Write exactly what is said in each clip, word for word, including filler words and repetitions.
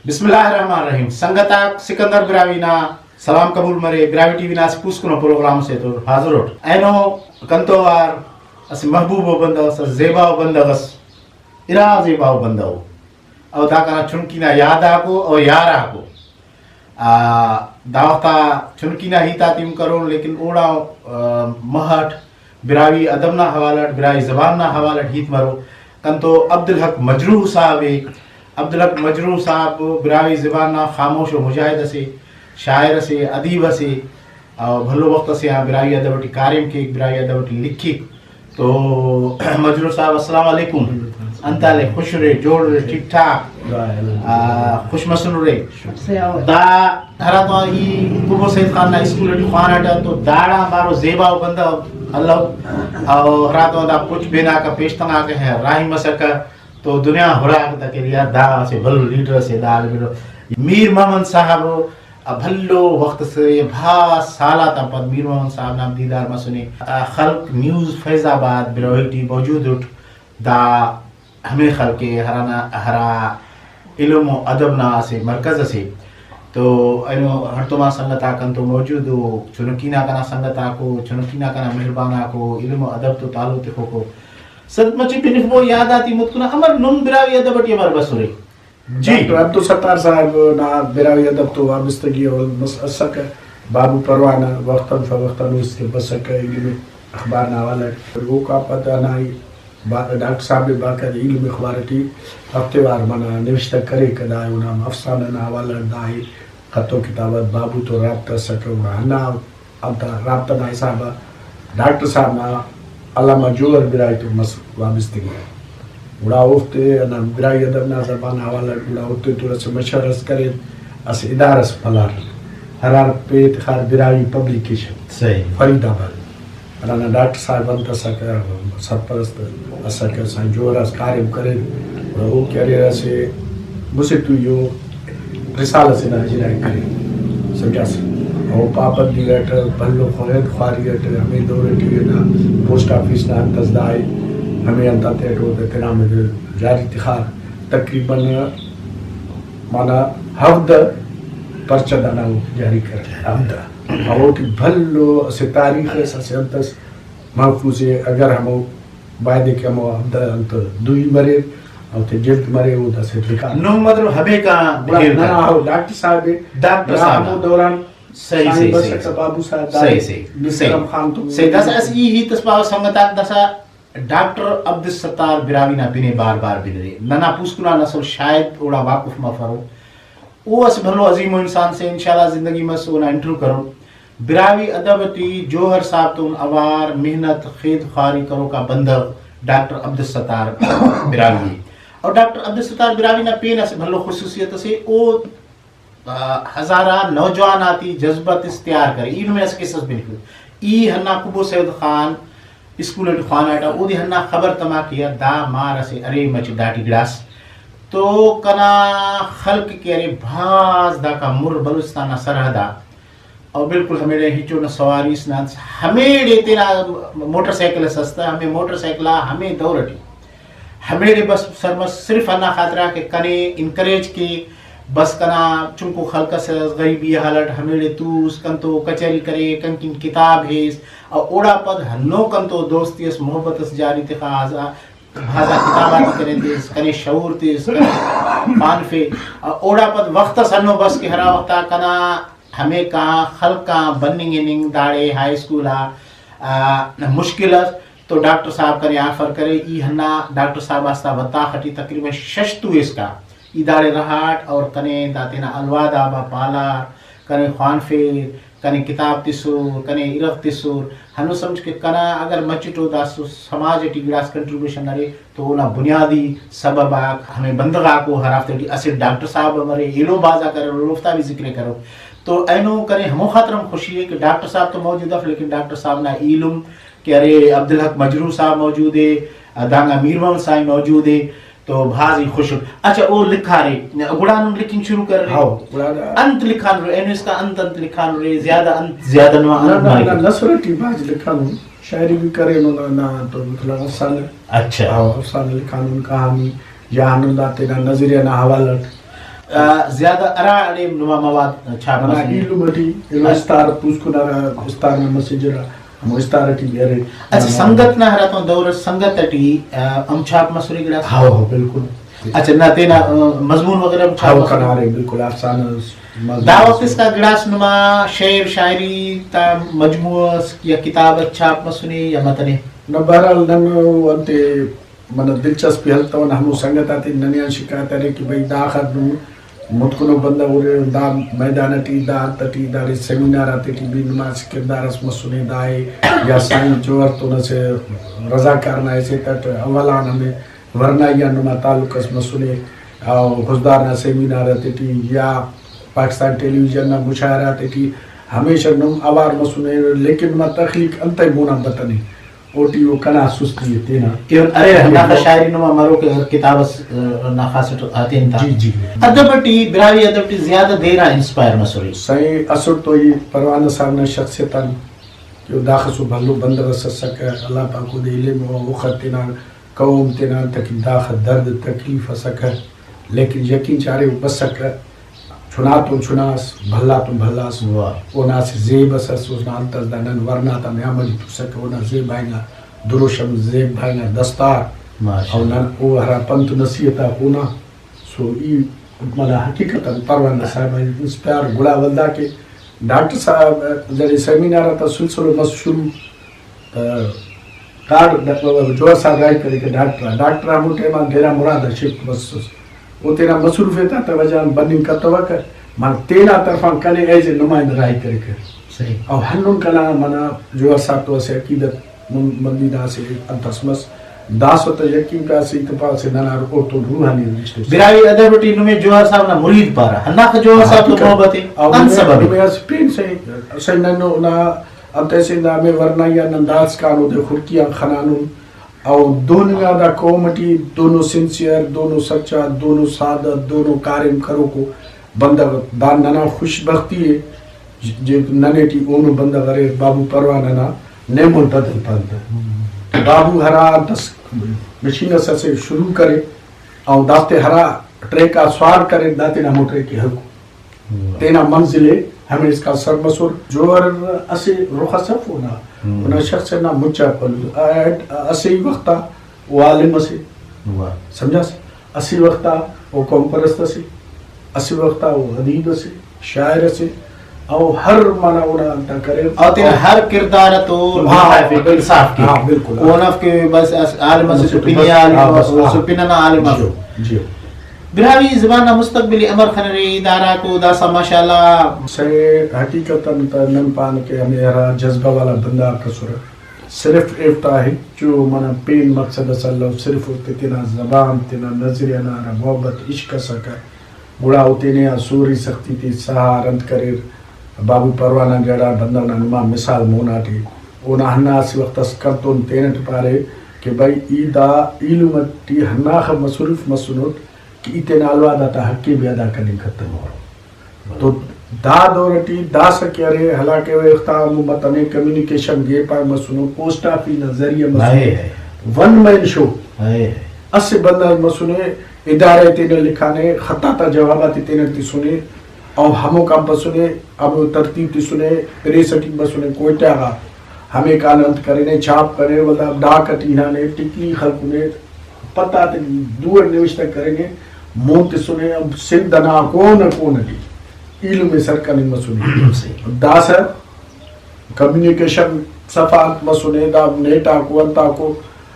بسم اللہ الرحمن الرحیم۔ سنگت آک، سکندر براہوئی نا سلام قبول مرے۔ براہوئی ٹی وی نا اسہ پوسکنو پروگرام سے تو حاضر اٹ۔ اینو کنتو وار اسہ محبوب و بندغ اس، اسہ زیبا و بندغ اس، ارا زیبا و بندغ او۔ او دا کنا چنکی نا یاد آکو او یار آکو۔ آ، دا وخت آ چنکی نا ہیت آتے ہم کرون، لیکن اوڑا، آ، مہ اٹ براہوئی ادب نا حوالہ اٹ، براہوئی زبان نا حوالہ اٹ ہیت مرو۔ کنتو عبدالحق مجروح صاحب ءِ۔ عبدالحق مجروح صاحب براہوئی زبان نا خاموش و مجاہد اسے، شاعر اسے، ادیب اسے، اور بھلو وخت اسے آ براہوئی ادب ٹی کاریم کیک، براہوئی ادب ٹی لکھیک۔ تو مجروح صاحب، السلام علیکم۔ انت حال ءِ؟ خوش ارے، جوڑ ارے، ٹھیک ٹھاک؟ آ، خوش مسن ارے۔ دا ہراتم ای کبو سید خان نا اسکول ٹی خواناٹہ تو داڑان بارو زیبا و بندغ الو، او ہراتم دا پچ بیناکہ پیشتناکہ راہی مسکہ تو دنیا ہراکہ تا کہ یار دا اسہ بھلو لیڈر اسے، دا عالم علم۔ میر محمد صاحب بھلو وخت سے بھاز سال آتا پد میر محمد صاحب نا دیدار مسنے۔ خلق نیوز فیض آباد براہوئی ٹی موجود اٹ۔ دا ہمے خلق ءِ ہرانا، ہرا علم و ادب نا اسہ مرکز اسے۔ تو اینو ہڑتوما سنگت آک انتو موجود او، چنکی نا کنا سنگت آکو، چنکی نا کنا مہربان آکو، علم و ادب تو تعلق تخوکو۔ سنگت مچے بنفبو یاد آتی متکنا، امر نم براہوئی ادب ٹی امر بسرے؟ جی۔ ڈاکٹر عبدالستار صاحب نا براہوئی ادب تو وابستگی اول مس-، اسکہ۔ بابو پروانہ وختاً فوقتاً است بسکہ علم اخبار نا حوالہ اٹ۔ اوکا پد ہنائی با-، ڈاکٹر صاحب ءِ باقاعدہ علم اخبار ٹی ہفتے وار منہ نوشتہ کریکہ، دا اونا افسانہ نا حوالہ اٹ دا ءِ خط و کتابات بابو تو رابطہ اسکہ، گڑا ہندا انت رابطہ نا حساب آ ڈاکٹر صاحب نا علامہ جوہر براہوئی تو مس وابستگی۔ گڑا اوفتے ہندا براہوئی ادب نا زبان حوالہ اٹ گڑا اوتے تو اسہ مشورہ اس کریر، اسہ ادارہ اس پلار، ہرا پہ تخار براہوئی پبلیکیشن، صحیح۔ فرید آباد، ہرانا ڈاکٹر صاحب انت اسکہ، سرپرست اسکہ، سائیں جوہر اس کاریم کریر۔ گڑا او کہ ارے اسہ مسہ توئی او رسالہ سے نا اجرا ءِ کرے، سمجھاسہ او پابندی اٹ بھلو خواہد خواری اٹ ہمے دور ٹی ہندا پوسٹ آفس نا انت اس دا ءِ، ہمے انت آتے اٹ او تینا ہمے جاری تخار۔ تقریباً مانا ہفدہ پرچہ دانا او جاری کرے، ہفدہ۔ اوٹی بھلو اسہ تاریخ اس، اسہ انت اس محفوظ ءِ، اگر ہمو بایدے کہ ہمو ہفدہ انت دوئی مریر، اوتے جلد مرے، او داسہ ریکارڈ۔ نم مطلب ہمیکا گڑا ہیل ننا کر۔ ہو ڈاکٹر صاحب ءِ۔ ڈاکٹر گڑا صاحب۔ ہمو دوران صحیح، سائیں صحیح، بسکہ صحیح۔ بابو صاحب دا صحیح، صحیح، بکرم صحیح۔ خان تو صحیح، داسہ اس ای ہیت اس پاوہ سنگت آک، داسہ ڈاکٹر عبدالستار براہوئی نا پن ءِ بار بار بنرے۔ ننا پوسکن آ نسل شاید اوڑا واقف مفرو۔ او اسہ بھلو عظیم ءُ انسان سے، انشاءاللہ زندگی مس اونا انٹرویو کرون۔ براہوئی ادب ٹی جوہر صاحب تون اوار محنت، خید خواری کروکا بندغ ڈاکٹر عبدالستار براہوئی ءِ۔ اور ڈاکٹر عبدالستار براہوئی نا پین اسہ بھلو خصوصیت اسے، او، آ، ہزارہ نوجوان آتے جذبہ تس تیار کرے۔ ای نمے اسہ کسہ اس بنفو۔ ای ہندا کبو سید خان اسکول ٹی خواناٹہ، اودے ہندا خبر تما کہ یار دا مار اسہ ارے مچہ داٹی گڑاس تو کنا خلق کہ ارے بھاز داکان مر بلوچستان نا سرحد آ، او بالکل ہمیڑے ہچو نا سواری اس نا انت، ہمیڑے تینا موٹر سائیکل اس اس تہ، ہمے موٹر سائیکل آ ہمے دور ٹی ہمیڑے بس سرمس، صرف ہندا خاطرا کہ کنے انکریج کے، بس کنا چنکو خلق اس غریبی حال اٹ، ہمیڑے توس کنتو کچہری کرے، کن کن کتاب ہیس، او اوڑا پد ہنو کنتو دوستی اس، محبت اس جاری تخا، بھازا کتاب آتے کنے تس، کنے شعور تس، کنے خوانفے۔ اوڑا پد وخت اس ہندنو بس کہ ہرا وخت آ کنا ہمیکا خلق آن بننگ ہننگ داڑے ہائی اسکول آ، آ، مشکل اس، تو ڈاکٹر صاحب کنے آفر کرے، ای ہندا ڈاکٹر صاحب آستا وتاخ ٹی تقریباً شش تو ایسکا ای داڑے رہاٹ اور کنے دا تینا الواد آبا پالار، کنے خوانفیر، کنے کتاب تسر، کنے ارغ تسر، ہندن سمجھ کہ کنا اگر مچٹو دا سو-، سماج ٹی گڑاس کنٹریبیوشن ارے تو اونا بنیادی سبب آک ہمے بندغ آکو ہرافتے ٹی اسٹ ڈاکٹر صاحب ہم ارے، ایلو بھاز آک اریر، اوفتا بھی ذکر ءِ کرو۔ تو اینو کنے ہمو خاطر ہم خوشی ءِ کہ ڈاکٹر صاحب تو موجود اف، لیکن ڈاکٹر صاحب نا ایلم کہ ارے عبدالحق مجروح صاحب موجود ءِ، دانگا میر محمد سائیں موجود ءِ، تو بھاز ہی خوش اُن۔ اچھا، او لکھارے، گڑا نم لکھنگ شروع کرے؟ ہاؤ، گڑا دا انت لکھانرے؟ اینو اسکا انت انت لکھانرے؟ زیادہ انت، زیادہ نما نہ، انت نہ، مریک؟ نہ، نثر ٹی بھاز لکھانن، شاعری بھی کرینن، نہ، نہ، تو مطلب افسانہ۔ اچھا۔ ہاؤ، افسانہ لکھانن، کہانی، یا ہندن دا تینا نظریہ نا حوالہ اٹ۔ آ، زیادہ ارا اڑے نما مواد چھاپ ننا مسنے؟ ایلم ٹی ایلو استار پوسکن ارا استار نا مسنجر آ، ہمو استار ٹی بھی ارے۔ اچھا، سنگت نا ہراتم دور اس، سنگت ٹی، آ، ہم چھاپ مسنے گڑاس؟ ہاں، ہاں، بالکل۔ اچھا، نہ تینا، آ، مضمون وغیرہ ہم چھاپ ہاں، مسنے؟ کنا ارے، بالکل افسانہ اس، مضمون دا وخت اس۔ اسکا گڑاس نما شعر شاعری تا مجموعہ اس یا کتاب اس چھاپ مسنے یا متنے؟ نہ، بہرحال نن او انتے منہ دلچسپی ہلتون، ہمو سنگت آتے ننے آن شکایت ارے کہ بھئی داخہ نم متکنو بندغ ارے دا میدان ٹی، دا انت ٹی، داڑے سیمینار آتے ٹی بھی نما اسہ کردار اس مسنے، دا اے یا سائیں جوہر تون اسہ رضاکار نا حیثیت اٹ اول آن ہمے ورنائی آن نما تعلق اس مسنے، او خضدار نا سیمینار آتے ٹی یا پاکستان ٹیلی ویژن نا مشاعرہ آتے ٹی ہمیشہ نم اوار مسنے، لیکن نما تخلیق انتئے مونا بتنے۔ اوٹی او کنا سستی ءِ تینا۔ ایون ارے، ہنداخہ شاعری نما مروک کتاب اس، آ، نا خاص اٹ آتین تا۔ جی، جی۔ ادب اٹی، براہوئی ادب ٹی زیادہ دیر آ انسپائر مسرے؟ سائیں، اسٹ تو ای پروانہ صاحب نا شخصیت آن کہ او داخسو بھلو بندغ اس اسکہ، اللہ پاک اودے علم و اوخہ تینا قوم تینا انت کہ داخہ درد تکلیف اسکہ، لیکن یقین چارے او بسکہ۔ چناتون چنا ئس، بھلاتون بھلا ئس۔ واہ۔ اونا اسہ زیب ئس ئس، اونا انت ئس، دا نن ورنا تا نیام ئٹی تسکہ، اونا زیب آ انگا دروشم، زیب آ انگا دستار۔ ماشاءاللہ۔ او نن او ہرا پنت نصیحت آک اونا، سو ای منا حقیقتاً پروانہ صاحب آن انسپائر۔ گڑا ولدا کہ ڈاکٹر صاحب داڑے سیمینار آتا سلسلہ مس شروع، کارڈ ڈ-، جوہر صاحب راہی کریکہ ڈاکٹر آ، ڈاکٹر ہمو ٹائم آ ڈیرہ مراد آ شفٹ مسس۔ او تینا مصروفیت آتا وجہ آن بننگ کتوکہ، مگر تینا طرفان کنے ایز اے نمائندہ راہی کریکہ۔ صحیح۔ او ہندن کنا منہ جوہر صاحب تو اسہ عقیدت مند-، مندی نا اسہ انت اس مس۔ داسہ تہ یقین کا اسہ ہیت پا اسہ ننا اوڑتون روحانی رشتہ اس۔ براہوئی ادب ٹی نمے جوہر صاحب نا مرید پارہ، ہنداخہ جوہر صاحب تو حقیقت۔ محبت ءِ۔ او انت نمے، سبب ءِ؟ نمے اسہ پین سہی، سہی نن اونا انت ایسے دا ہمے ورنائی آ نن داسکان اودے خڑکی آن خنانن۔ او دہننگا دا قوم ٹی دونو سنسیئر، دونو سچا، دونو سادہ، دونو کاریم کروکو بندغ، دا ننا خوش بختی ءِ۔ جے ننے ٹی اونو بندغ اریر، بابو پروانہ نا نعم البدن پانہ۔ بابو ہرا انت اس مشین اس اسے شروع کرے، او دافتے ہرا ٹریک آ سوار کرے، دا تینا ہمو ٹریک ءِ ہلکو۔ واہ۔ تینا منزل ءِ ہمے اسکان سر مسر۔ جوہر اسہ رخ اس اف اونا، ہم۔ اونا شخصیت نا مچ آ پلو۔ آ-، اسہ ہی وخت آ او عالم اسے۔ واہ۔ سمجھاس؟ اسہ ہی وخت آ او قوم پرست اسے، اسہ ہی وخت آ او ادیب اسے، شاعر اسے۔ او ہر منہ اونا انت کرے۔ او تینا ہر کردار تو ہاں، لوہا ءِ بالکل۔ انصاف کے۔ ہاں، بالکل۔ اون اف کہ بس اس عالم اسے تو بالکل۔ پن ئے عالم ہاں، بس، او ہاں۔ سو پن ئنا عالم جی۔ اسے۔ جی۔ براہوئی زبان نا مستقبل ءِ امر خنرے؟ ادارہ کو داسا ماشاءاللہ۔ سئے حقیقتاً تہ نن پانہ کہ ہمے ہرا جذبہ والا بندغ آک اسرہ، صرف ایفتا ہچو منہ پین مقصد اس الو، صرف اوفتے تینا زبان، تینا نظریہ نا ہرا محبت، عشق اسکہ، گڑا او تینے آ سوری سختی تے سہار انت کریر۔ بابو پروانہ جیڑا بندغ نا نما مثال مونا ٹی، اونا ہندا اسہ وخت اس کنتون تینٹ پارے کہ بھئی ای دا ایلم ٹی ہنداخہ مصروف مسنٹ کہ ای تینا الواد آتا حق ءِ بھی ادا کننگ کتنو۔ تو دا دور ٹی داسہ کہ ارے، حالانکہ او وختا ہمو متنے کمیونیکیشن گیپ آک مسنو، پوسٹ آفس نا ذریعہ مسنو، ہائے ہائے۔ ون مین شو۔ ہائے ہائے۔ اسہ بندغ مسنے، ادارہ ءِ تینا لکھانے، خط آتا جواب آتے تینٹ تسنے، او ہموکان بسنے، ہمو ترتیب تسنے، پریس ٹی بسنے کوئٹہ غا، ہمیکان انت کرینے، چھاپ کرینے، ولدا ڈاک ٹی ہنانے، ٹکی خلکنے، پت آتے دو اٹ نوشتہ کرینے، مون تسنے، سندھ ئنا کون کون ٹی ایلم ءِ سر کننگ مسنے۔ صحیح۔ داسہ کمیونیکیشن صفا انت مسنے، دا نیٹ آکو انت آکو،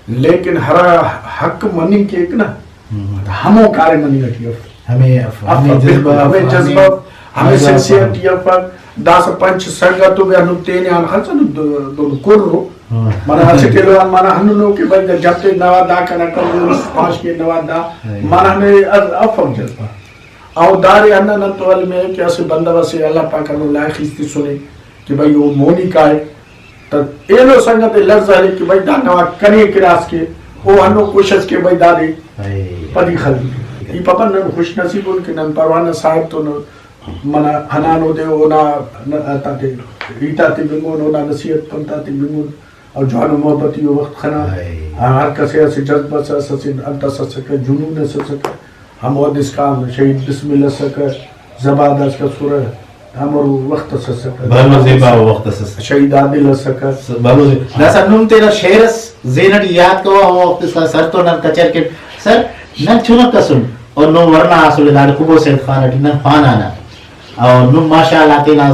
لیکن ہرا حق مننگ کیک نا، ہم۔ ہمو کاریم مننگ ٹی اف۔ ہمے اف، اف، ہمے بالکل، جذبہ اف، ہمے ہمے جذبہ اف، ہمے ہمے اف۔ سنسیئرٹی افک۔ داسہ پنچ سنگت و بھی ہندن تینے آن خلسہ دو-، دو-، دونو کر او۔ ہاں۔ منا اسٹ ایلو آن منا ہندنو کہ بھئی دا جب تے نوا دا کنا کر، پاش کے نوا دا، ہاں۔ منا ہمے افک جذبہ۔ او داڑے ہندا نن تو علم ءِ کہ اسہ بندغ اسے اللہ پاک ہندن لائخی اس تسنے کہ بھئی او مونی کائے، تہ ایلو سنگت ءِ لڑزہ ہلیک کہ بھئی دا نوا کنے کراس کے، او ہندن کوشست کے بھئی دادے ہائے۔ پدی خلک۔ ای پاپا نن خوش نصیب ان کہ نن پروانہ صاحب تو نن منہ ہنانو دے اونا ن-، تاتے ہیت آتے بنگن، اونا نصیحت پنت آتے بنگن، او جوانو محبتی او وخت خنا۔ ہائے۔ ہر کس ءِ اسہ جذبہ اس، اسہ انت اس اسکہ، جنون اس اسکہ۔ ہمو حد اسکان شہید بسم اللہ ئسکہ، زبادہ ئسکہ، سرہ امر وخت اس ئسکہ۔ بھلو زیبا وخت اس ئسکہ۔ شہید عادل ئسکہ۔ س-، بھلو زیبا۔ داسہ نم تینا شعر اس زین ئٹی یات کوا، ہمو وخت اسکان سر تو نن کچر کین۔ سر، نن چنک ئسن اور نم ورنا اسل داڑے قبو سید خان ئٹی نن خوانانہ۔ اور نم ماشاءاللہ تینا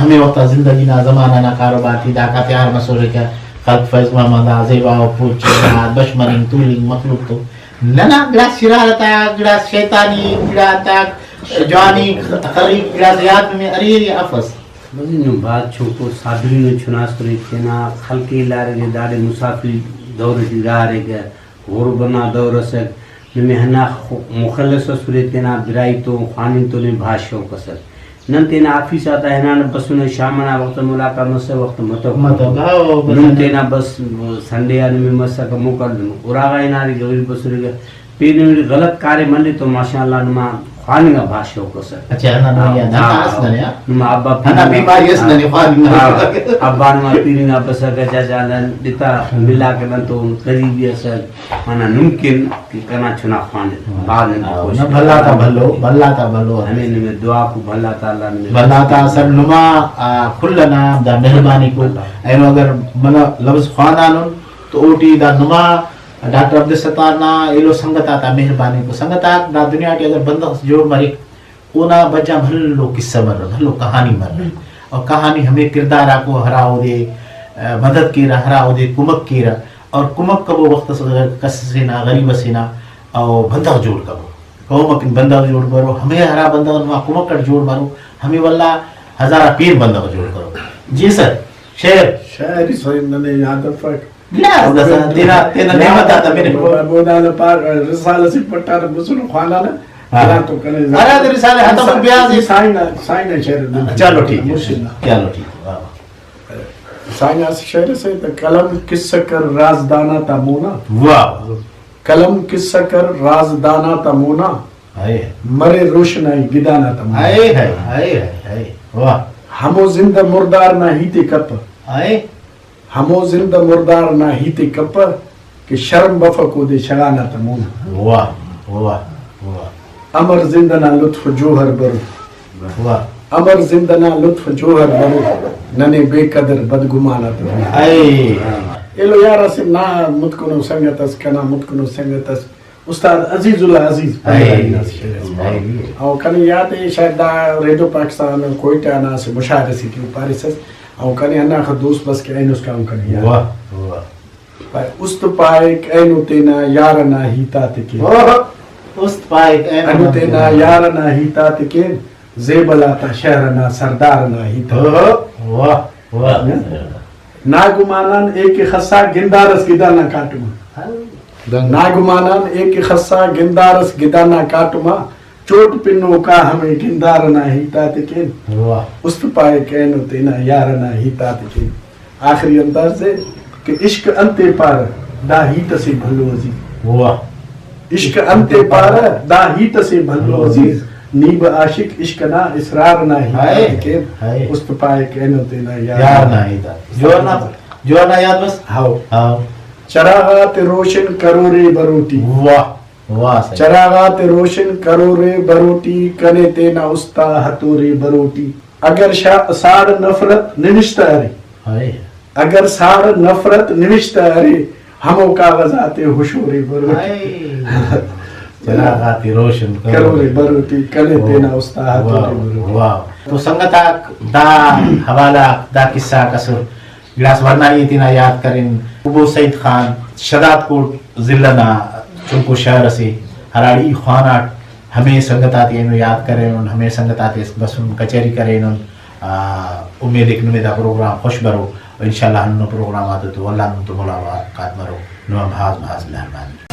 ہمے وخت آ زندگی نا زمانہ نا کاروبار ٹی داکا تیار مسورے کہ خلق فیض محمد آ زیبا و پوچ نا بش مننگ تولنگ مخلوق تو۔ ننا گڑاس شرارت آک، گڑاس شیطانی، گڑاس آک جوانی خلیق، گڑاس یات نمے ارے ارے افس۔ بھئی نم بھاز چنکو صابرین و چناس ارے تینا خلق ءِ لارے دے داڑے مسافری دور ٹی ارے کہ غربت نا دور ئسک، نمے ہندا خو-، مخلص ئسرے تینا براہوئی تون خواننگ تو نے بھاز شوق ئسک۔ نن تینا آفیس آتا ہنانہ بسنہ، شام ئنا وخت ملاقات مسہ، وخت متو۔ متو، ہاں، او، بس نن ہندا۔ تینا بس سنڈے آ نمے مسکہ موکل، اراغا ہنارے غریب بسرے، پین نمے غلط کاریم ہلے تو ماشاءاللہ نما خواننگ آ بھاز شوق ئسک۔ اچھا، ہندا نما ہاں، یاد، ہندا ہاں، اس ننے، ہاں۔ نما ابا ہندا پیرنگ آ، بیماری اس ہاں، ننے خواننگ نا۔ ہاں، ابا نما پیرنگ آ بسکہ، چاچا نن دتا ملا کہ نن تو قریبی ئسک، ہندا نمکن کہ کنا چنا خوانہ۔ ہاں۔ بھاز نن ہاں، خوش نہ، بھلا تا بھلو، بھلا تا بھلو۔ ہمے نمے دعا کو بھلا تا اللہ نمے بھلا تا سب نما، آ، کل ئنا دا مہربانی کو۔ بھلا۔ اینو اگر منہ لفظ خوانانن تو اوٹی دا نما ڈاکٹر عبدالستار نا ایلو سنگت آتا مہربانی کو۔ سنگت آک، دا دنیا ٹی اگر بندغ جوڑ مریک، اونا وجہ بھلو قصہ مرہ، بھلو کہانی مرہ۔ اور کہانی ہمے کردار آکو ہرا اودے، آ، مدد کیرہ، ہرا اودے کمک کیرہ، اور کمک کبو وخت اس کس سے نا، غریب سے نا، او بندغ جوڑ کبو۔ قوم اکن بندغ جوڑ برو، ہمے ہرا بندغ نما کمک اٹ جوڑ مرو، ہمے ولا ہزار آ پین بندغ جوڑ کرو۔ جی سر، شعر۔ شاعری سوئی ننے یاد افک۔ گڑاس داسہ تینا، تینا نعمت آتا ملک۔ مولانا پاک رسالہ سے پٹھان مسلم خوانانہ۔ ہاں۔ ہرا تو کنے ہرا تو رسالہ ختم ہو بیا سے۔ سائنا، سائنا شعر۔ چلو ٹھیک ہے۔ مرشد نا۔ چلو ٹھیک ہے۔ واہ واہ۔ سائنا سے شعر سے تو قلم قصہ کر رازدانا تا مونا۔ واہ۔ قلم قصہ کر رازدانا تا مونا۔ ہائے۔ مرے روشنائی گدانا تا مونا۔ ہائے، ہائے، ہائے، ہائے، ہائے۔ واہ۔ ہمو زندہ مردار نا ہیتے کپ۔ ہائے۔ ہمو زندہ مردار نا ہیتے کپہ کہ شرم بفک اودے شغانا تا مونا۔ واہ، واہ، واہ۔ امر زند ئنا لطف جوہر برو۔ واہ۔ امر زند ئنا لطف جوہر برو، ننے بے قدر بدگمانا تا مونا۔ اے۔ ایلو یار اسہ نا متکنو سنگت اس، کنا متکنو سنگت اس، استاد عزیز اللہ عزیز اے۔ پنجابی نا اسہ شعر اس۔ اے۔ او کنے یاد اے شاید دا ریڈیو پاکستان کوئٹہ نا اسہ مشاعرہ سے ٹی او پاریسس۔ او کنے ہنداخہ دوست بس کہ اینو اسکان کنے یاد۔ واہ، واہ۔ پائے، است پائک اینو تینا یار ئنا ہیت آتیکن۔ اوہ، است پائک اینو اینو تینا یار ئنا ہیت آتیکن، زیبل آتا شہر ئنا سردار ئنا ہیت آتیکن۔ اوہ، واہ، واہ۔ ناگمان آن ایکے خسا گندار اس گدان نا کاٹم آ۔ دنگ۔ ناگمان آن ایکے خسا گندار اس گدان نا کاٹم آ۔ چوٹ پنوکا ہمے گندار ئنا ہیت آتیکن۔ واہ۔ است پائک اینو تینا یار ئنا ہیت آتیکن۔ آخری انداز دے کہ عشق انتے پارہ دا ہیت اسے بھلو عزیز۔ واہ۔ عشق انتے پارہ دا ہیت اسے بھلو عزیز۔ نی بہ عاشق عشق ئنا اسرار ئنا ہیت ہائے، آتیکن۔ ہائے۔ است پائک اینو تینا یار یار ئنا ہیت آ۔ جوہر نا، جوہر نا یاد بس؟ ہاؤ۔ ہاؤ۔ چراغ آتے روشن کرورے بروٹی۔ واہ۔ واہ سائیں۔ چراغ آتے روشن کرورے بروٹی، کنے تینا استا ہتورے بروٹی۔ اگر شا-، ساڑ نفرت نوشتہ ارے۔ ہائے۔ اگر ساڑ نفرت نوشتہ ارے، ہمو کاغذ آتے ہشورے بروٹی۔ ہائے۔ چراغ آتے روشن کرورے بروٹی، کنے تینا استا ہتورے بروٹی۔ واہ۔ تو سنگت آک دا حوالہ آک، دا قصہ آک اسر۔ گڑاس ورنائی ءِ تینا یات کرین۔ ابو سعید خان شہداد کوٹ ضلع نا چنکو شہر اسے، ہراڑے ای خواناٹ، ہمے سنگت آتے اینو یات کرینن، ہمے سنگت آتے بسن کچہری کرینن۔ آ، امید ءِ کہ نمے دا پروگرام خوش برو۔ و انشاءاللہ ہندنو پروگرام آتے تو اللہ نم تو ملاقات مرو۔ نما بھاز بھاز مہربانی۔